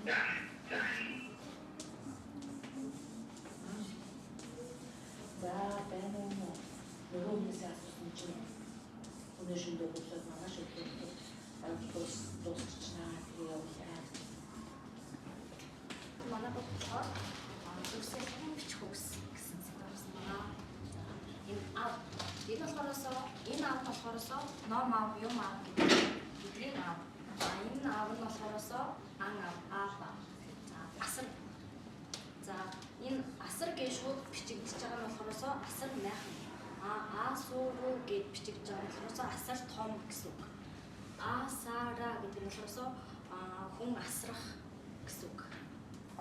За байна уу? Нөгөө хүмүүсээ асуусан чинь өнөө шөндөө болоод манай шөндөө дуусчихнаа тэгээ явуулаа. Манай бод болохоор зүгсээ сайн бичих үгс гэсэн зүйл орсон байна. За энэ ав энэ болохооросоо энэ ав болохооросоо ном ав юм ав гэдэг гэдгийг ав. А энэ ав нь болохооросоо ан ав аава. За асар. За энэ асар гэж шууд бичигдэж байгаа нь болохооросоо асар майхан. А а суу руу гэж бичигдэж байгаа нь болохооросоо асар том гэсэн үг. А сара гэдэг нь болохооросоо хүн асрах гэсэн үг.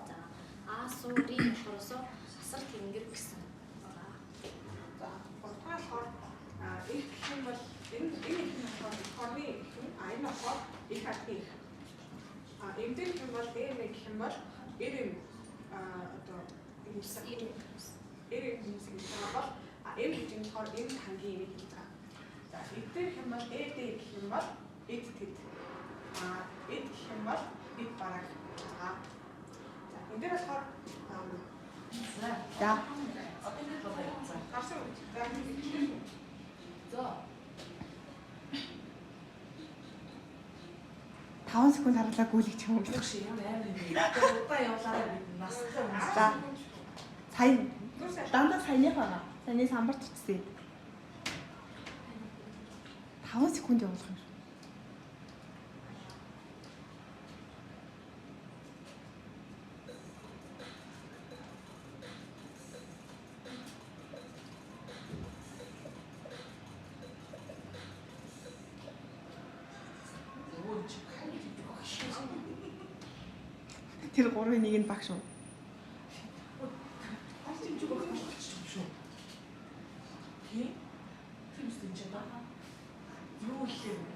За а суурийн болохооросоо асар тэнгэр гэсэн. За гуравдугаар болохоор их гэх юм бол энэ их нь болохоор эх орны их нь, а энэ болохоор их ардны их. А эмдэр гэх юм бол эм гэх юм бол эр эм одоо хүмүүс эр эм хүмүүс гэж байгаа бол а эм гэж нь болохоор эм тангийн эмийг хэлж байгаа. За эдэр гэх юм бол эд гэх юм бол эд тэд. А эд гэх юм бол эд бараг. За энэ дээр болохоор За. За. Одоо ингэ болоо. За. Гарсан үг. За За. 5 секунд харлаа гүйлгэх юм уу? Юу шиг юм амар юм. Удаа явлаараа бид настай хүмүүс. За. Сая дандаа саяных байгаа. Саяны самбарт очсон. 5 секунд явуулах юм шиг. Өө чи хань гэж өгөх шиг. Тэр гурвын нэг нь багш уу? Хань ч өгөх юм шүү. Тий? Тийм үстэй чи ба. Юу хэлээ вэ?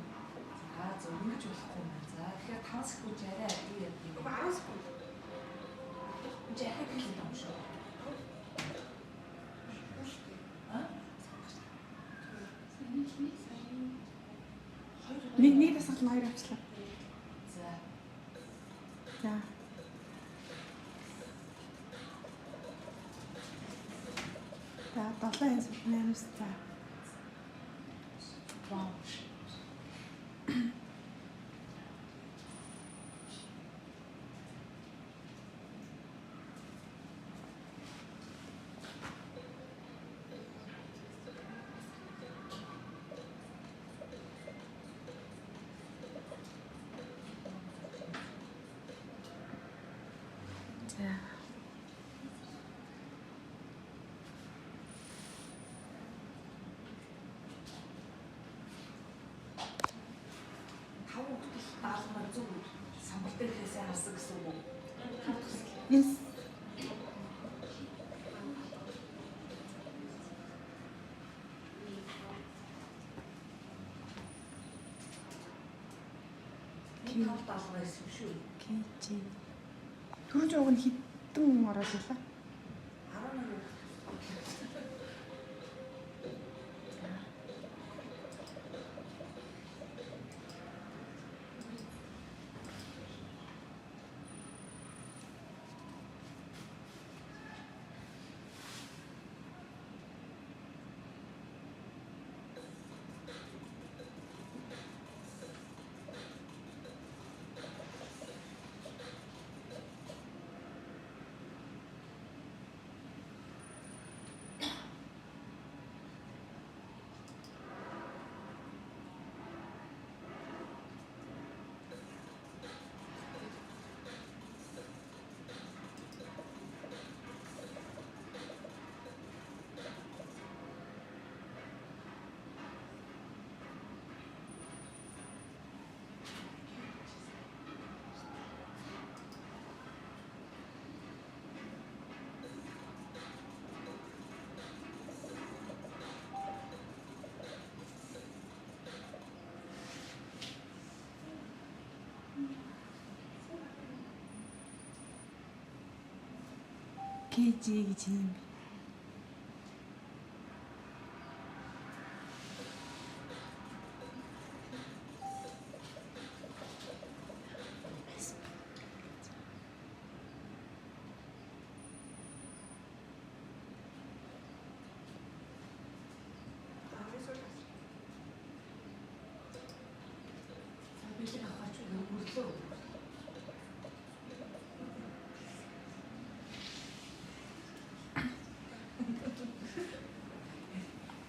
За зөв ингэж болохгүй юм. За тэгэхээр 5 секунд арай юу яа юм. 10 секунд. Чи ахыг хэлэх юм шүү. А? Нэг дасгал нь хоёр авчлаа. За. За. За 7 8 за. Вау. За. Тав хүртэл даалгавар зөв самбар дээр хийсэн харсан гэсэн үг үү? Энэ Нэг тав даалгавар байсан юм шүү. KG. Түрүү жог нь хэдэн ороод ирлээ? 11. KG гэж юм бэ? Өглөө.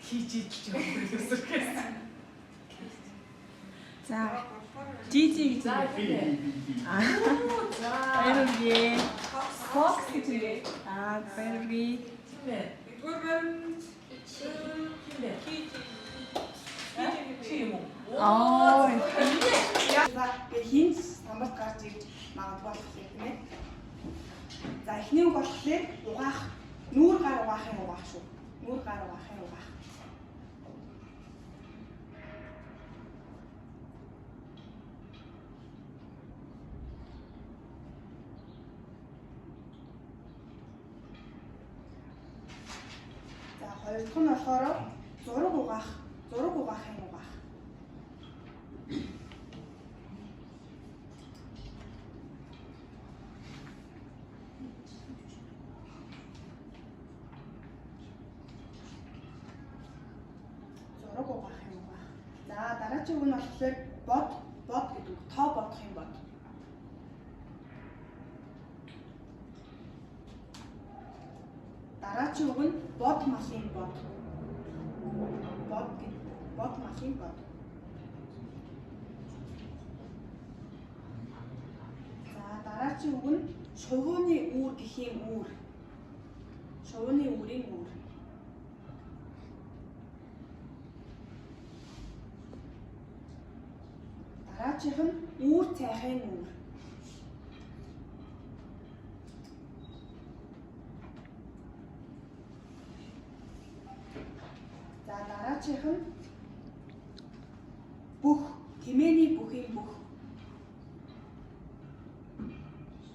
Хийж иж явах өсөрхөөс. За. Жижи гэж. За тийм ээ. За. Баяр хүргэе. Fox гэж нэрээ. Аа, баяр хүргэе. Тийм ээ. Нэгдүгээр баримт Тийм ээ. Кижи. Чи юм уу? Аа. За, хинч самбарт гарч ирж магадгүй болохоор тийм ээ. За, эхний үг болохоор угаах, нүүр гар угаахын угаах шүү. Нүүр гар угаахын угаах. За, хоёр дахь нь болохоор зураг угаах, зураг угаахын угаах. Зураг угаах юм угаах. За, дараагийн үг нь болохоор бод, бод гэдэг үг. Тоо бодох юм бод. Дараагийн үг нь бод малын бод. Бод гэдэг бод малын бод. За, дараагийн үг нь шувууны үүр гэх юм үүр. Шувууны үүрийн үүр. Дараачих нь үүр цайхын үүр. За, дараачих нь бүх, тэмээний бүхийн бүх.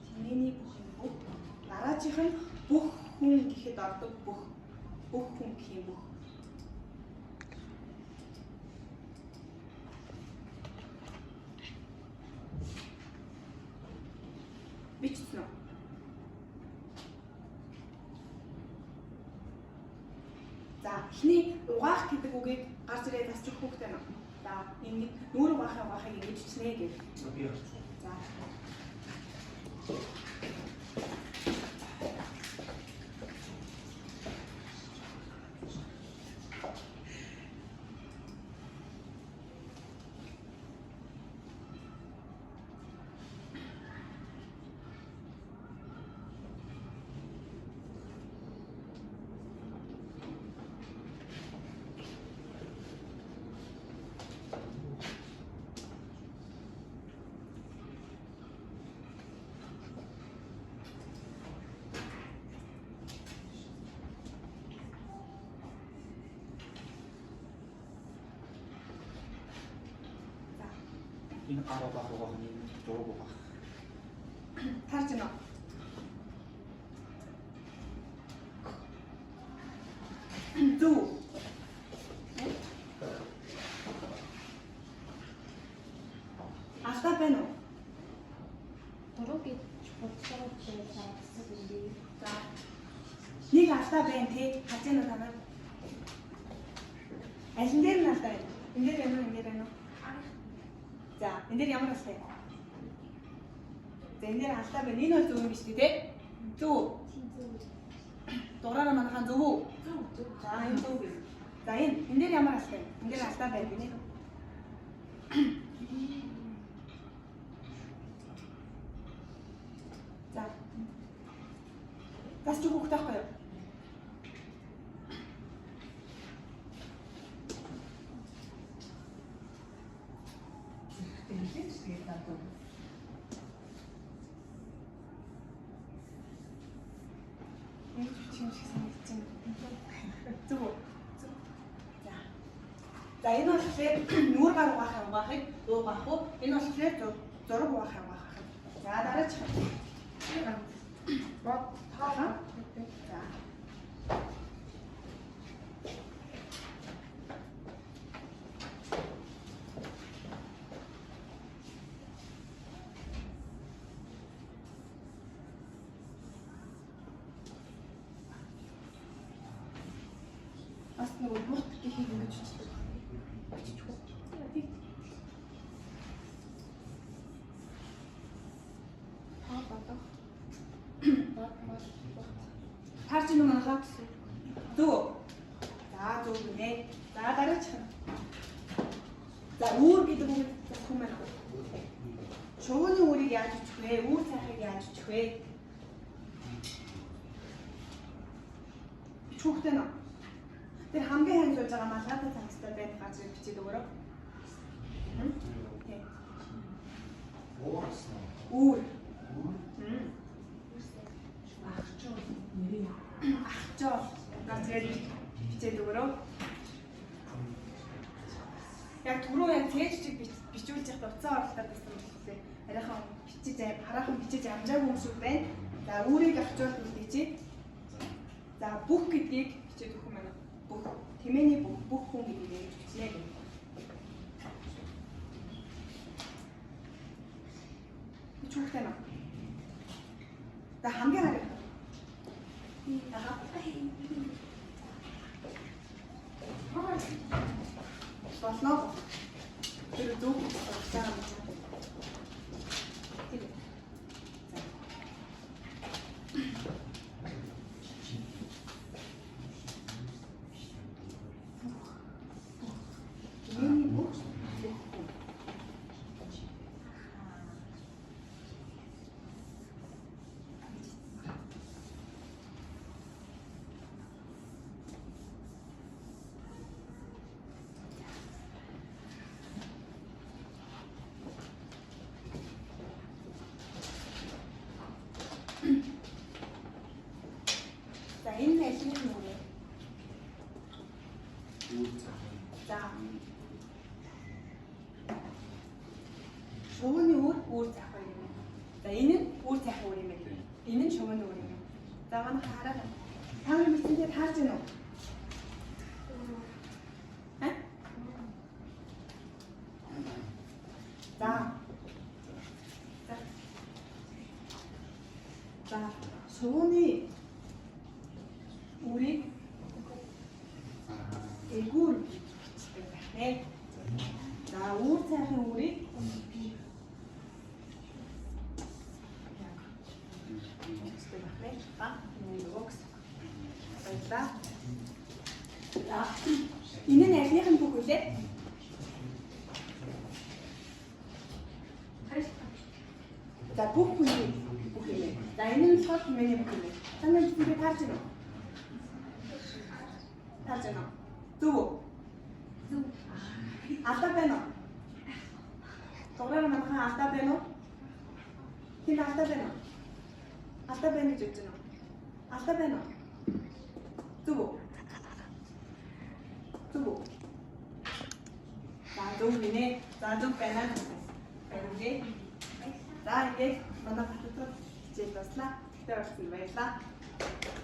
Тэмээний бүхийн бүх. Дараачих нь бүх хүн гэхэд ордог бүх. Бүх хүн гэх юм бүх. Бичсэн үү? За, эхний угаах гэдэг үгийг гарч ирээд засч өгөх хүүхдээ нэ. За, ингэ нүүр угаахын угаахыг ингэж бичнэ гэж. За. За, Энэ гар угаах угаах нь энэ зураг угаах. Таарч байна уу? Зөв. Алдаа байна уу? Зураг гэж бодлоо байлаа гэсэн юм. За. Нэг алдаа байна тий. Харж байна уу та нар? Аль нь дээр нь алдаа байна? Энэ дээр байна уу? Энэ дээр байна уу? За, энэ дээр ямар алдаа вэ? За, энэ дээр алдаа байна. Энэ бол зөв юм биш үү тий? Зөв үү? Дугаараа манайхан зөв үү? Зөв зөв. За, энэ зөв гэж. За, энэ дээр ямар алдаа вэ? Энэ дээр алдаа байна гинэ. За. Бас ч хүүхдээ байхгүй юу? Хэлээч тэгээд надад. Ингэж бичих юм шиг санагдаж байна. Зөв үү? Зөв. За. За, энэ болохоор нүүр гар угаахын угаахыг уугаах уу? Энэ болохоор зураг угаахын угаах. За, дараачих. Бод Таа. За. Бас нөгөө бут гэхийг ингэж бичдэг. Бичих үү? Тэг. Таарч юм манайхаа? Зөв үү? За зөв гинэ. За дараачих нь. За үүр гэдэг үг засах юм байна уу? Шувууны үүрийг яаж бичих вэ? Үүр цайхыг яаж бичих вэ? Бичих хүүхдээ нөө. Тэр хамгийн хань сууж байгаа малгайтай цамцтай байх газрыг бичээд өгөөрэй. Тийм. Уурсан. Үүр. Үүр. Ахчуу нэрийг Ахчоо. Наа тэгээд бичээд өгөөрэй. Яг түрүү яг цээж чиг бичүүлж явахдаа утсаа оролтоод байсан болохоор арайхан бичиж хараахан бичиж амжаагүй юм шиг байна. За үүрийг ахчуул үлдээч. За бүх гэдгийг бичээд өгөх юм байна. Бүх. Тэмээний бүх бүх хүн гэдгийг бичнэ гэх. Би чүүхтэй нэ. За хамгийн хараа. Аха. Болно. Тэр зөв болж байгаа юм чинь. Тийм. За. Тэмээний бүх бүх хүн. За энэ нь аль нь үг вэ? Үүр цайхан. За. Шувууны үр үр цайхан юм байна. За энэ нь үр цайхан үр юм байна. Энэ нь шувууны үр юм байна. За манайха хараа. Та нар бичсэндээ таарч байна уу? Аа? За. За. За, шувууны үрийг эгүүр гэж бичдэг байх нэ. За, үүр цайхын үрийг яг бичдэг байх нэ. Ба, энэ нөгөө гэсэн. Баярлалаа. За, энэ нь альных нь бүх үлээ? За, бүх хүний бүх юм. За, энэ нь болохоор хэмээний бүх юм. Та нар бичсэндээ таарч байна уу? Таарч байна уу? Зөв үү? Зөв. Алдаа байна уу? Дугаараа манайхан алдаа байна уу? Тэнд алдаа байна уу? Алдаа байна гэж бодож байна уу? Алдаа байна уу? Зөв үү? Зөв үү? За зөв гинэ. За зөв байна. Баярлалаа. За ингээд манай Батлаа хичээл дуслаа. Тэгтээ болсон баярлалаа.